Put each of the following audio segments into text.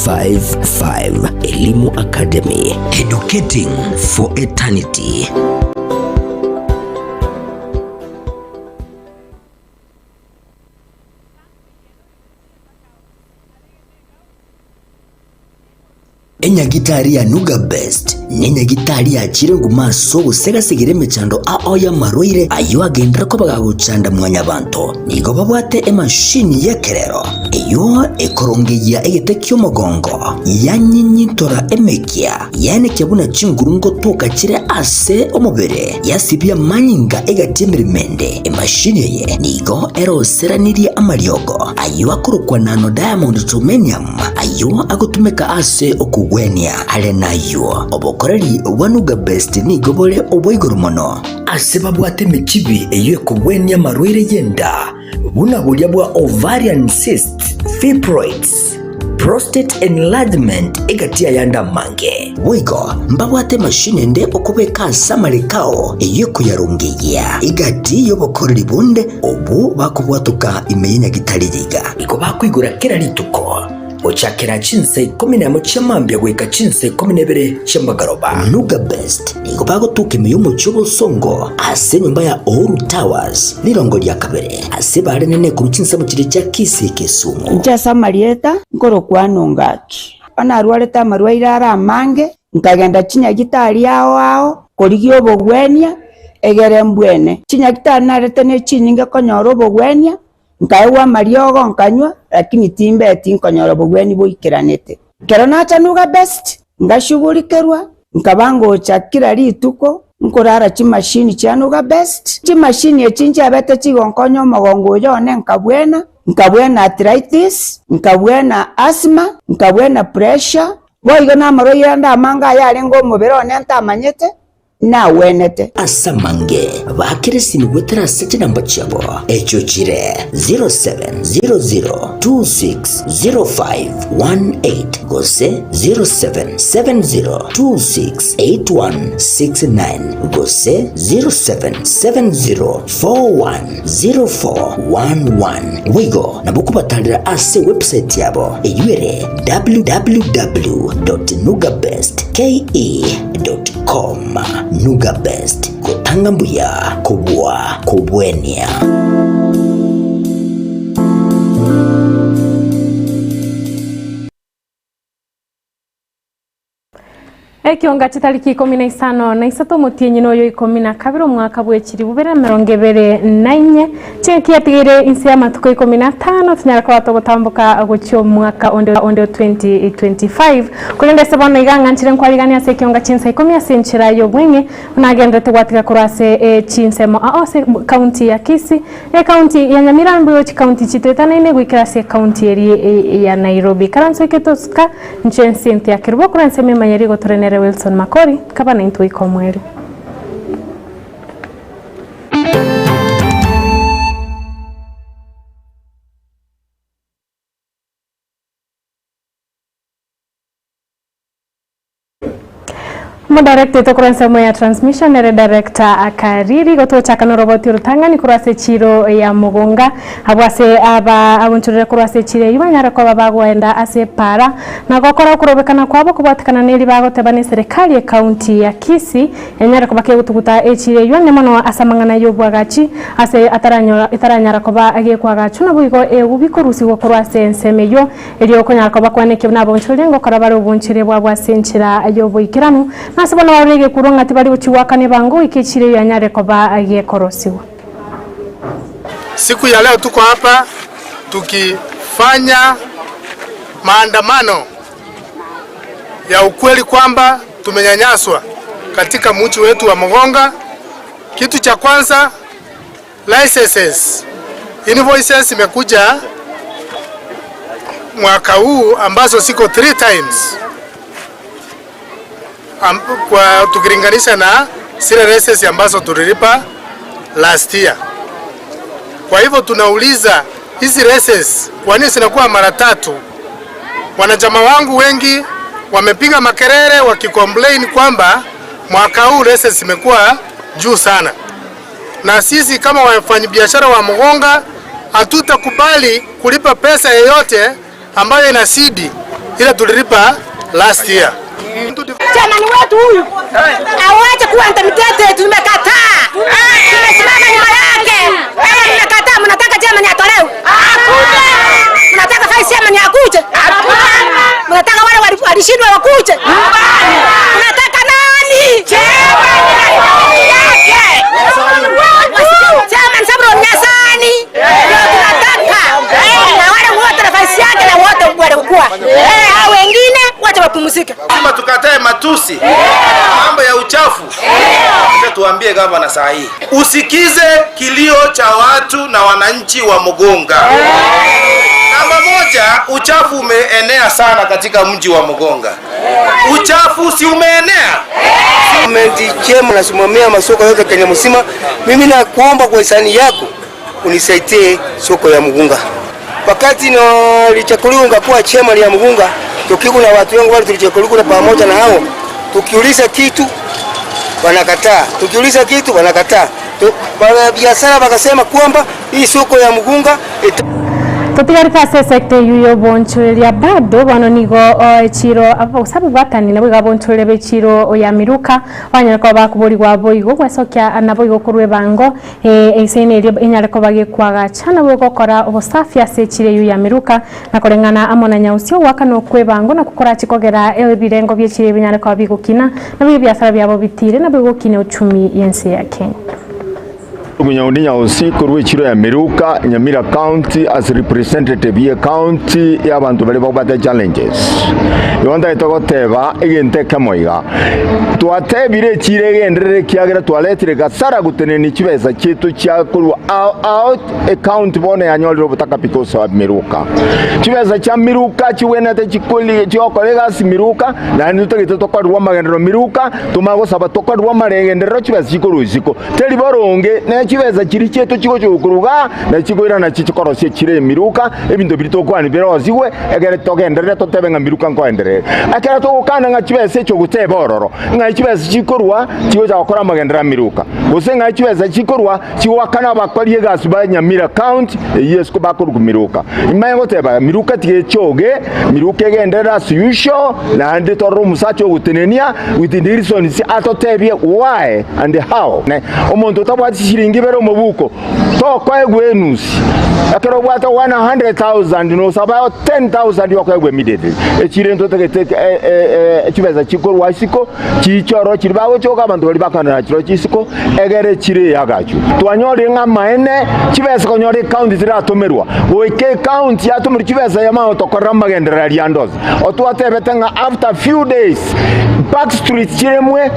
055. Elimu Academy, educating for eternity. Enyagitari ya Nuga Best nenyagitari yachire nguma ase ogosegasegera emechando ao y'amarwaire ayio agenderere koba gagochanda mwanyabanto. Nigo babwate emashini y'ekerero eyio ekorongeyia egete ki'omogongo, yanyinyintora emekia, yaenekia buna chinguru ngotoka chire ase omobere, yasibia amanyinga egati y'emeremo ende. Emashini eye nigo eroseranirie amariogo ayio akorokwa nano diamond germanium, Ayio agotumeka ase okogwenia. Are nayio, obokoreri bwa Nuga Best nigo bore obwa igoro mono. Ase babwate emechibi eyio ekogwenia amarwaire y'enda, buna boria bwa ovarian cysts, fibroids, prostate enlargement egati y'ayande amange. Boigo mbabwate emashini ende okobeka ase amareko ao eyio ekoyarongeyia egati y'obokoreri bonde obwo bakobwatoka ime y'enyagitari iga. Igo bakoigora kera rituko, gochakera chinsa ikomi nemo chia mambia goika chinsa ikomi na ibere chia magoroba. Nuga Best nigo bagotuka ime y'omochie o Bosongo ase enyomba ya Uhuru Towers, rirongo ria kabere, ase bare nene korwa chinsemo chiria chia Kisii Kisumu. Inche ase amarieta nkorokwana Ongaki. Onye narwarete amarwaire are amange, nkagenda chinyagitari ao ao korigia obogwenia, egere mbwene. Chinyagitari narete ne chinyinge konyora obogwenia, Nkaegwa amariogo nkanywa, lakini timbeti nkonyora obogwenia boikeranete. Ekero nacha Nuga Best, ngashugurikerwa, nkaba ngocha kera rituko nkorara chimashini chia Nuga Best. Chimashini echi nchiabete chigonkonya omogongo oyo one nkabwena, nkabwena arthritis, nkabwena asthma, nkabwena pressure, boigo namarwaire ande amange ayarenge omobere one ntamanyete. nagwenete. Ase amange baakere esimi goetera ase chinamba chiabo, echio chire 0700260518 gose 0770268169 gose 0770410411. Boigo nabo kobatarera ase ewebsite yabo eyio ere www.nugabestke.com. Com. Nuga Best, gotanga mbuya kobua kobwenia. Ekionga chitariki ikomi na isano na isato omotienyi noyo ikomi na kabere omwaka bw'echiribu bibere na emerongo ebere na inye, chingaki yatigaire inse y'amatuko ikomi na atano tonyare koba togotamboka gochia omwaka onde onde o 2025. Korende ase bono iga ng'anchire nkwariganie ase ekionga chinsa ikomi ase enchera y'obweng'e, buna agenderete gwatiga korwa ase chinsemo ao ase county ya Kisii, ecounty ya Nyamira mbuya chicounty chitoetanaine goikera ase ecounty eria ya Nairobi. Ikaranso eke tosuka inche Cynthia Kerubo korwa ensemo emanye rigotore nere Wilson Makori, nkaba naintwe goika omoerio. Omodarekta oito korwa ensemo ya transmission ere Director Akariri gotochaka noroboti orotang'ani korwa ase echiro ya Mugunga abwo ase aba abonchorere korwa ase echiro eyio banyare koba bagoenda ase epaara na gokora okorobekana kwabo kobwatekana neri bagoteba ne eserekari ecounty ya Kisii enyare koba kegotuguta echiro eyio ang'e mono ase amang'ana y'obwagachi ase ataranyora etaranyara koba gekoagachwa naboigo eubi korusigwa korwa ase ensemo eyio Erio okonyara koba kwane buna abonchoreria ngokora bare obonchoreria bwabo ase enchera y'oboikeranu, na ase bono barore egekurwa ng'a tibari gochia goakana ebango goika echira eyio yanyare koba gekorosigwa. Siku ya leo tuko hapa tukifanya maandamano ya ukweli kwamba tumenyanyaswa katika mji wetu wa Mogonga. Kitu cha kwanza Licenses, invoices imekuja mwaka huu ambazo ziko 3 times Am, kwa tukilinganisha na zile licenses ambazo tulilipa last year. Kwa hivyo tunauliza hizi licenses kwa nini zinakuwa mara tatu? Wanachama wangu wengi wamepiga makelele wakicomplain kwamba mwaka huu licenses imekuwa juu sana na sisi kama wafanyabiashara wa Mugonga hatutakubali kulipa pesa yoyote ambayo inazidi ile tulilipa last year. Chairman wetu huyu awache kuwa intermediate, tumekataa. Tumesimama nyuma yake. Kama mmekataa, mnataka chairman atolewe? Hakuna. Mnataka vice chairman akuje? Hakuna. Mnataka wale walishindwa wakuje? Mnataka nani? Chairman yake. Chairman Sabron Nyasani ndio tunataka. Na wale wote na vice yake na wote walikuwa. Eh, hao wengine wacha wapumzike. Lazima tukatae matusi, mambo ya uchafu. Acha tuambie gavana saa hii, usikize kilio cha watu na wananchi wa Mugunga. Namba moja, uchafu umeenea sana katika mji wa Mugunga. Uchafu si umeenea? Chema nasimamia masoko yote Kenya mzima. Mimi nakuomba kwa hisani yako unisaidie soko ya Mugunga. Wakati nilichaguliwa kuwa chema ya Mugunga, tukiwa na watu wengi wale tulichaguliwa pamoja na hao, tukiuliza kitu wanakataa, tukiuliza kitu wanakataa. Biashara wakasema kwamba hii soko ya Mugunga Totigarete ase esecta eyio y'obonchoreria bado bono nigo echiro gose ababwatani nabo iga abonchorere b'echiro ya Miruka banyare koba bakoborigwa boigo gwesokia naboigo korwa ebango eisaine erio enyare koba gekoagacha nabo gokora obosafi ase echiro eyio ya Miruka na koreng'ana amo na Nyausio ogoakana okwa ebango nakwo korache kogera ebirengo bie chiro ebi binyare koba bigokina nabo ebiasara biabo bitire nabo gokina uchumi y'ense ya Kenya. Omonyauri Nyausi korwa echiro ya Miruka, Nyamira County as representative ye county ya abanto baria babwate challenges. Igo ntagete goteba egento ekemo iga, twatebire echiro egenderere ekiagera twaretire gasara gotenenia chibesa chiaito chia korwa ao ao ecounty bono yanyorire obotaka because of Miruka. Chibesa chia Miruka chigwenerete chikori chigokora egasi Miruka naende totagete tokorerwe amagenderero Miruka, tomanye gosaba tokorerwe amaregenderero chibesa chikorwa isiko. Teri boronge, ne chibesa chiria chiaito chigocha gokoruga igaa, na chigoirana chichikorosia chire emiruka, ebinto biria togokwana birosigwe, ekere togenderere totebe ng'a miruka nkoenderere. Ekero togokana ng'a chibesa echi ogoteba ororo, ng'ai chibesa chikorwa chigocha gokora amagenderero a miruka, gose ng'ai chibesa chikorwa chigoakana abakori egasi ba Nyamira County eyio isiko bakorokwa miruka. Imanye goteba miruka tiga echoge, miruka egenderere as usual, naende torore omosacha ogotenenia with the reasons atotebie why and how. Omonto otabwati chishilingi ibere omobuko, tokoegwa enusi. Ekero obwate 100,000 nosaba 10,000 okoegwa immediately. Echire ntotagete chibesa chikorwa isiko, chiche ororo chiria bagochoka abanto baria bakoenana chirochio isiko, egere echire eye agachwe. Twanyorire ng'a amaene chibesa konyora ecounty tiratomerwa, goika ecounty yatomerwa chibesa yamanya gotokorera amagenderero aria ande onsi. Otwatebete ng'a after few days, back streets chiremwe,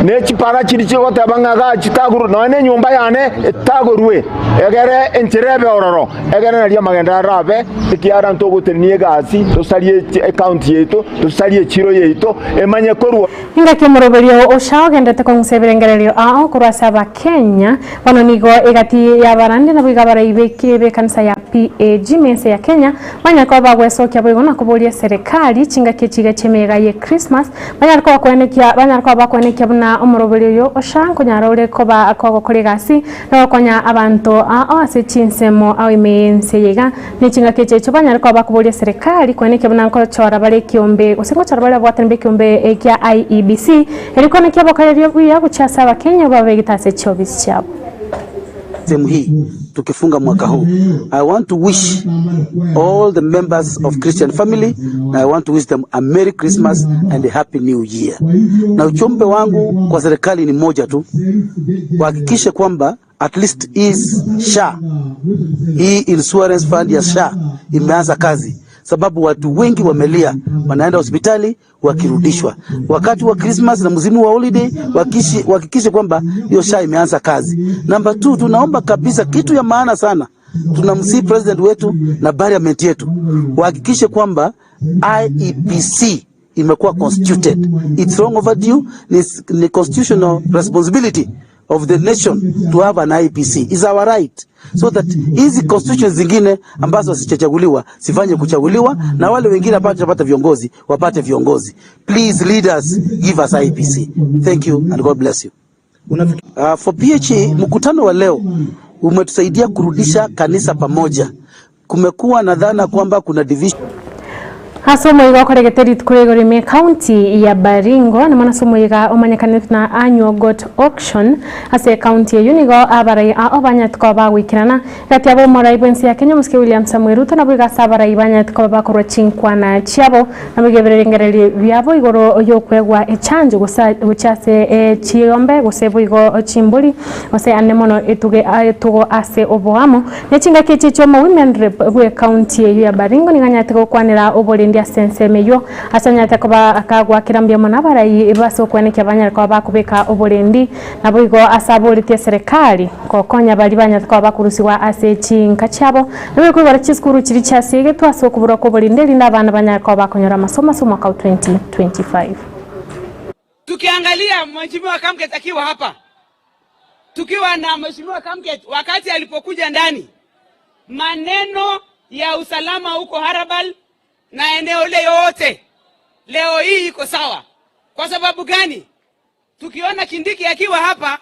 ne chipara chiria chigoteba ng'a igaa chitagorwe, nonya na enyomba yane etagorwe, egere enchera ebe ororo, egere nario amagenderero arabe, ekiagera ntogotenenia egasi, tosarie ecounty yaito, tosarie echiro yaito, emanye korwa. Engaki omoroberio o SHA ogenderete kong'usa ebirengererio ao korwa ase Abakenya, bono nigo egati y'abarandi naboigo abarai b'ekanisa ya PAG mense ya Kenya banyare koba bagwesokia boigo na koboria eserekari chingaki echiga chi'emeyega ye Christmas banyare koba koenekia banyare koba bakoenekia buna omoroberio oyo o SHA nkonyara ore koba kogokora egasi na gokonya abanto ao ase chinsemo ao ime y'ense eye iga. Ne chingaki echi echio banyare koba bakoboria eserekari koenekia buna nkochora bare ekiombe gose ngochora bare ababwatani b'ekiombe kia IEBC erio koenekia obokoreria obuya gochia ase Abakenya babegete ase chiofisi chiabo. Sehemu hii tukifunga mwaka huu I want to wish all the members of Christian family na I want to wish them a Merry Christmas and a Happy New Year. Na ujumbe wangu kwa serikali ni moja tu, wahakikishe kwamba at least is SHA, hii insurance fund ya SHA imeanza kazi, sababu watu wengi wamelia, wanaenda hospitali wakirudishwa wakati wa Christmas na msimu wa holiday, wahakikishe kwamba hiyo SHA imeanza kazi. Namba 2, tunaomba kabisa kitu ya maana sana, tunamsihi president wetu na parliament yetu wahakikishe kwamba IEBC imekuwa constituted. It's long overdue. Ni, ni constitutional responsibility of the nation to have an IEBC. It's our right. So that hizi constitutions zingine ambazo hazijachaguliwa sifanye kuchaguliwa na wale wengine wapate viongozi wapate viongozi. Please leaders give us IEBC. Thank you and God bless you. For PHA mkutano wa leo umetusaidia kurudisha kanisa pamoja. Kumekuwa na dhana kwamba kuna division. Ase omoiga okoregete rituko ria igoro ime ekaunti ya Baringo, namo nase omoiga omanyekanete buna Annual Goat Auction ase ekaunti eyio nigo abarai ao banyarete koba bagoikerana gati yabo omorai bwense ya Kenya omosike William Samoei Ruto naboigo ase abarai banyarete koba bakorwa chinkwana chiabo naboigo ebirengererio biabo igoro yokwegwa echanjo gose gochia ase chiombe gose boigo chimbori gose ande mono etuge etugo ase oboamo. Ne chingaki echi chi'omo Women Rep bw'ecounty eyio ya Baringo nigo anyarete gokwanera oborendi ase ensemo eyio ase anyarete koba akagoakera mbuya mono abarai base okwenekia banyare koba bakobeka oborendi naboigo ase aboretie eserekari gokonya baria banyarete koba bakorusigwa ase chinka chiabo naboigo koigora chisukuru chiria chiasiegetwe ase okoborwa kw'oborendi erinde abana banyare koba bakonyora amasomo ase omwaka o 2025. Tukiangalia Mheshimiwa Kamket akiwa hapa tukiwa na Mheshimiwa Kamket wakati alipokuja ndani, maneno ya usalama huko Harabal na eneo ile yote leo hii iko sawa. Kwa sababu gani? Tukiona Kindiki akiwa hapa,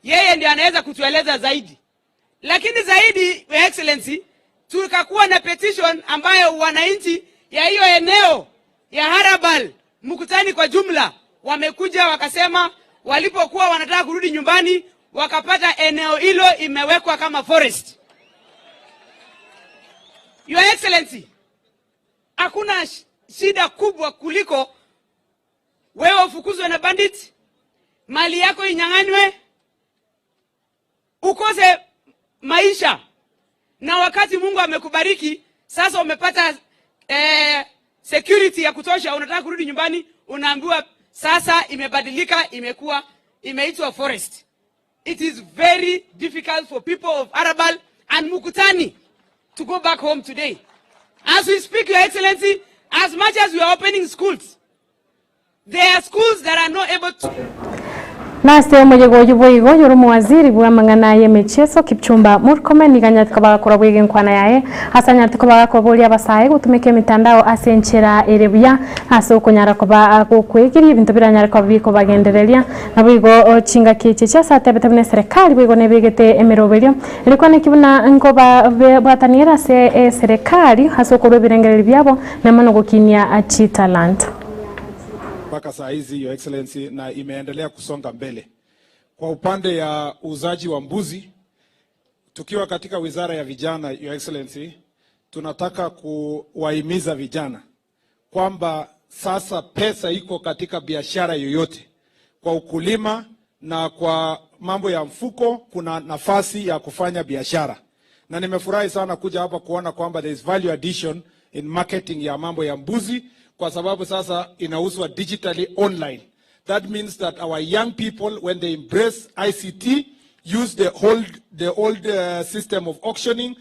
yeye ndiye anaweza kutueleza zaidi. Lakini zaidi, Your Excellency, tukakuwa na petition ambayo wananchi ya hiyo eneo ya Harabal Mkutani kwa jumla wamekuja wakasema, walipokuwa wanataka kurudi nyumbani wakapata eneo hilo imewekwa kama forest. Your Excellency, hakuna shida kubwa kuliko wewe ufukuzwe na bandit, mali yako inyang'anywe, ukose maisha, na wakati Mungu amekubariki sasa umepata eh, security ya kutosha, unataka kurudi nyumbani, unaambiwa sasa imebadilika, imekuwa imeitwa forest. It is very difficult for people of Arabal and Mukutani to go back home today. As we speak, Your Excellency, as much as we are opening schools, there are schools that are not able to Nase omoyega oyio boigo oyore omowaziri bw'amang'ana y'emechieso Kipchumba Murkomen nigo anyarete koba agakora boigo enkwana yaye ase anyarete koba agakoboria abasae gotumeka emitandao ase enchera ere buya ase okonyara koba gokwegeria ebinto biranyare koba bikobagendereria. Naboigo chingaki echi ase atebete buna eserekari boigo nebegete emeroberio Rikwana ki buna nkobabwatanera ase eserekari ase okorua ebirengererio biabo, na mono gokinia chitalanta. Mpaka saa hizi Your Excellency, na imeendelea kusonga mbele. Kwa upande ya uuzaji wa mbuzi, tukiwa katika wizara ya vijana, Your Excellency, tunataka kuwahimiza vijana kwamba sasa pesa iko katika biashara yoyote, kwa ukulima na kwa mambo ya mfuko, kuna nafasi ya kufanya biashara, na nimefurahi sana kuja hapa kuona kwamba there is value addition in marketing ya mambo ya mbuzi, kwa sababu sasa inauzwa digitally online. That means that our young people when they embrace ICT use the old system of auctioning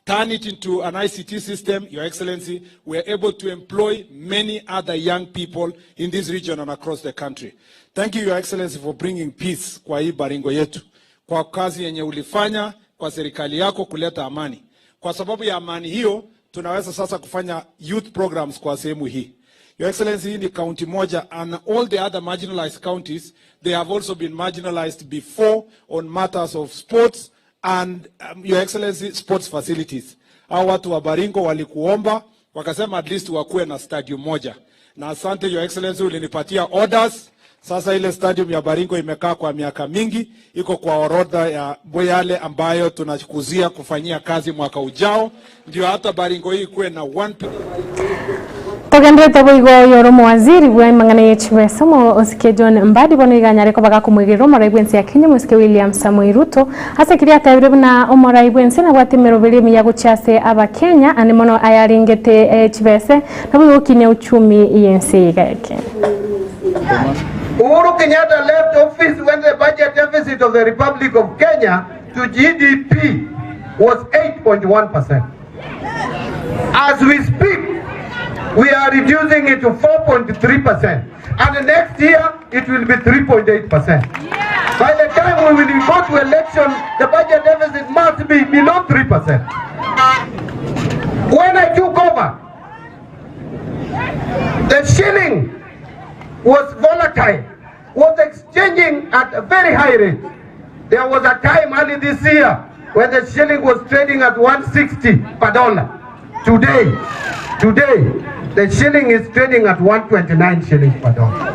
turn it into an ICT system, Your Excellency, we are able to employ many other young people in this region and across the country. Thank you, Your Excellency, for bringing peace kwa hii Baringo yetu, kwa kazi yenye ulifanya kwa serikali yako kuleta amani. Kwa sababu ya amani hiyo, tunaweza sasa kufanya youth programs kwa sehemu hii. Your Excellency, hii ni county moja and all the other marginalized counties, they have also been marginalized before on matters of sports and Your Excellency, sports facilities. Hao watu wa Baringo walikuomba wakasema at least wakuwe na stadium moja, na asante Your Excellency, ulinipatia orders. Sasa ile stadium ya Baringo imekaa kwa miaka mingi, iko kwa orodha ya yale ambayo tunakuzia kufanyia kazi mwaka ujao, ndio hata Baringo hii ikuwe na one Togenderete boigo oyore omowaziri bwa emang'ana ye chibesa omosike John Mbadi bono iga anyare koba gakomoigerera omorai bwense ya Kenya omosike William Samoei Ruto ase keria atebire buna omorai bwense nabwate emeroberio emiya gochia ase abakenya ande mono ayarengete chibese naboigo gokinia uchumi yense eye iga ya Kenya. Uhuru Kenyatta left office when the budget deficit of the Republic of Kenya to GDP was 8.1%. As we speak, we are reducing it to 4.3%. And next year, it will be 3.8%. By the time we will go to election, the budget deficit must be below 3%. When I took over, the shilling was volatile, was exchanging at a very high rate. There was a time early this year when the shilling was trading at 160 per dollar. Today, today, The shilling is trading at 129 shillings per dollar.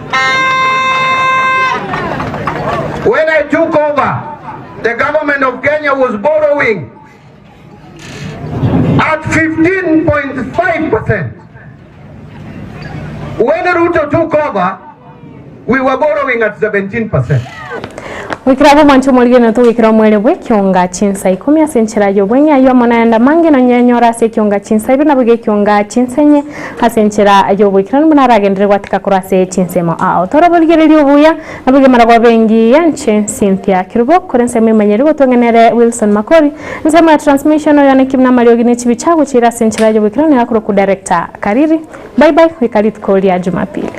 When I took over, the government of Kenya was borrowing at 15.5%. When Ruto took over, we were borrowing at 17%. Goikera abwo mwanche omorigene togoikera omoerio bw'ekionga chinsa ikomi ase enchera y'obweng'e ayio amo naende amange nonyenyore ase ekionga chinsa ibere naboigo ekionga chinsa enye ase enchera y'oboikeranu buna aragenderere gwatika korwa ase chinsemo ao. Tore oborigereria obuya naboigo emaragwa engiya inche Cynthia Kerubo kore ensemo emanyeri gotweng'enere Wilson Makori ensemo ya transmission oyo one Kimna Mariogi ne chibicha gochiira ase enchera y'oboikeranu yakorokwa Director Kariri. Bye bye goika rituko ria Jumapili.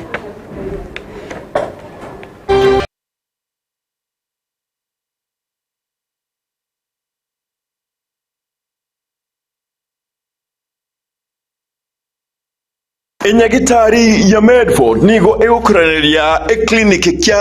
Enyagitari ya Medford nigo egokoraneria eclinic kia.